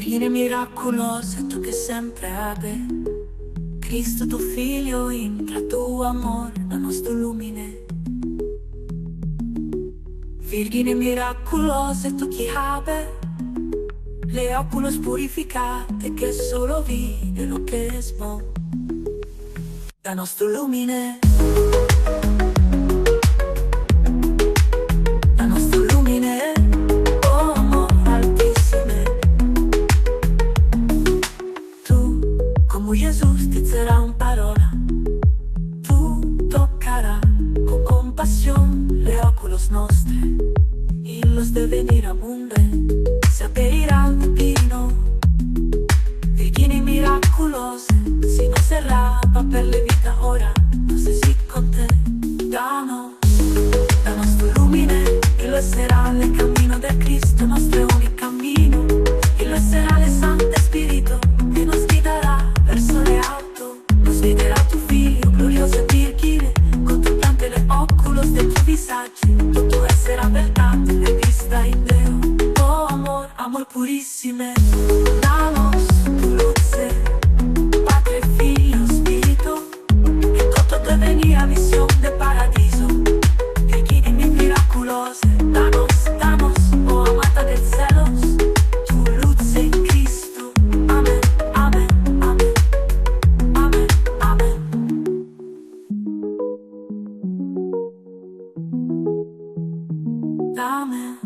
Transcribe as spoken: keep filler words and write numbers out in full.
Virgine miraculose, tu que sempre habe Cristo tu Fillo intra tu amor, da-nos tu lumine. Virgine miraculose, tu que habe le oculos purificate, que solo vide lo que es bon. Da-nos tu lumine. Da-nos tu lumine, oh amor altisime. Tu, como Jesús dizerá un parola, tu tocará con compasión le oculos nostre, y los de venir a munde se aperirán vino. Virgine miraculose, si no será papel de vida ora, no sé si conte. Da-nos, da-nos tu lumine, y lo será le camino de Cristo, nostre unic camino, y lo será le Santo Espíritu, que nos guidará verso le alto. Nos viderá tu Fillo, gloriosa Virgine, contemplante le oculos de tu visache, tu, tu eserá verdat le vista in Deo. Oh amor, amor purisime, da-nos tu luce, Patre, Fillo, Espíritu, que tote te venia visión de paradiso. Virgine miraculose, da-nos, da-nos, oh amata dels celos, tu luce in Cristo. Amén, amén, amén. Amén, amén. Amén.